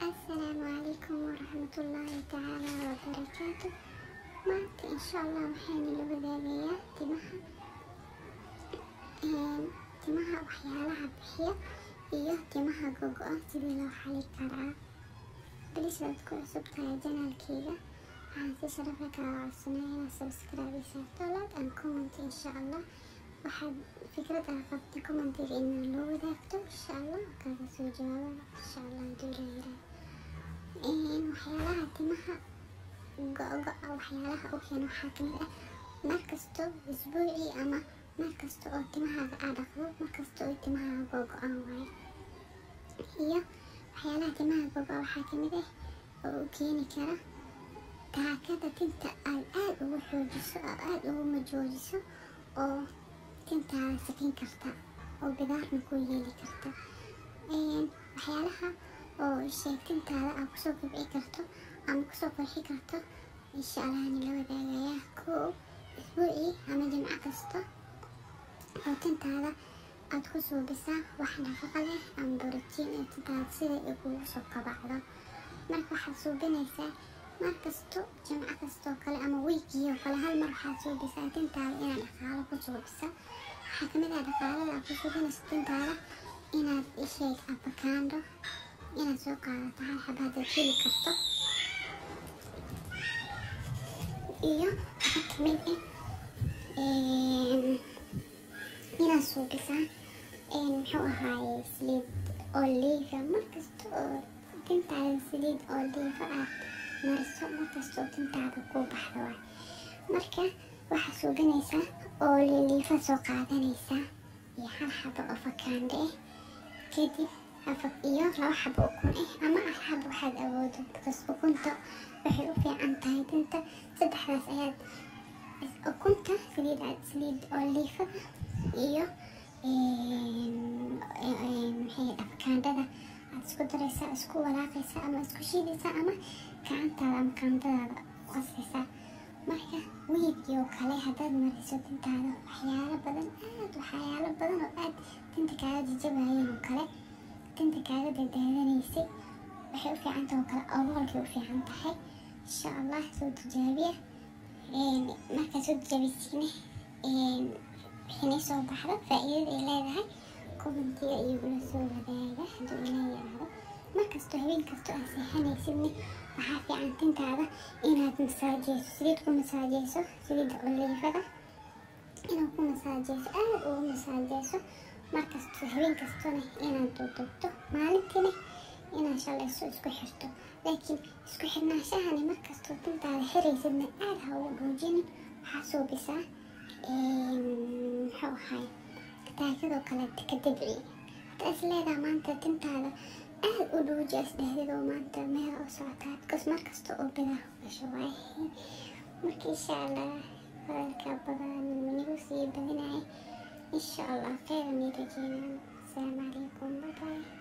Assalaamu calaykum waraxmatullaahi tacaala wabarakaatu. Maanta insha Allah waxaan ila wadaagayaa timaha, timaha waxyaalaha bixiya iyo timaha gogo-a sidii loo xali karaa. Please, waad ku cusub tahay channelkeyga, waxaan si sharafa kaaga codsanaya inaad subscribe saarto, like and comment. Insha Allah waxaad fikrad aa qabta commentiga inaad loo wadaagto, insha Allah kaaga soo jawaaba insha Allah haduu Ilaah yiraahdo. Waxyaalaha timaha go-go-a waxyaalaha u keeno waxaa kamid ah markasto isbuucii ama markasta oo timahaaga aad dhaqdo, markasta oo timahaaga gogo-aan waaye. Iyo waxyaalaha timaha gogo-a waxaa kamid ah oo u keeni kara taakada tinta aad aada ugu xoojiso oo aada ugu majoojiso oo tintaada sakin karta oo bidaarna ku yeeli karta. Waxyaalaha oo sheeg tintaada aad kusoo kobci karto ama kusoo qurxi karto insha Allah nila wadaagayaa. Kow, isbuucii ama jimco kasta oo tintaada aad ku suubisaa wax nafaqo leh ama borotiin ee tintaada sida ay kugu soo kobacdo. Marka waxaad suubinaysaa markasto jimco kastoo kale ama wiigii oo kale hal mar waxaad suubisaa tintaada inaad dhaqaalo ku suubisa. Waxaa kamid ah dhaqaalada aad ku suubinayso tintaada inaad isheeg avocado inaad soo qaadato, hal xaba hadaad heli karto. Iyo waxaa kamid ah inaad suubisaa, muxuu ahaaye, saliid oliva. Markasta oo tintaada saliid oliva aad mariso, markasta oo tintaada kuu baxdo waay. Marka waxaad suubinaysaa oo liliifa soo qaadanaysaa iyo hal xabo avocado ah, kadib iyo 2 xabo ukun ah ama hal xabo waxaad awoodo, because ukunta waxay u fiican tahay tinta. Saddexdaas ayaad ukunta, saliid oliifada iyo maxay avocadada aad isku daraysaa, isku walaaqaysaa ama isku shiidaysaa ama gacantaada ama qaandadaada u qasaysaa. Marka wiigii oo kale haddaad mariso tintaada, waxyaalo badan aad, waxyaalo badan oo aad tinta kaaga jajabayeen oo kale, tinta kaaga dadaadanaysay, waxay u fiican tahay oo kale oo boqolkii u fiican tahay. Insha Allah soo tijaabiya. Markaad soo tijaabisiina wixii soo baxdo faa'iidada ay leedahay commentiga iyagula soo wadaaga hadduu Ilaah yiraahdo. Markasto habeen kasto aad seexanaysidna waxaa fiican tintaada inaad masaajeyso, saliid ku masaajeyso, saliidda oliifada inaad ku masaajeyso, aada ugu masaajeyso markasto. Habeen kastona inaad duuduubto, maalintiina inaad shalayso isku xirto. Laakiin isku xirnaanshahani markastoo tintaada xiraysidna aada ha ugu dhuujinin. Waxaa suubisaa, muxuu ahaay, taakadoo kale ka dabci. Hadda is leedaha maanta tintaada aada u dhuuji is dhahdid oo maanta meel u socotaa, because markasta oo bidaha ku gasho waaye. Marka insha Allah hadalka badan manigu sii badinaya. Insha Allah khayr ani rajeynaa. Asalaamu calaykum, bye bye.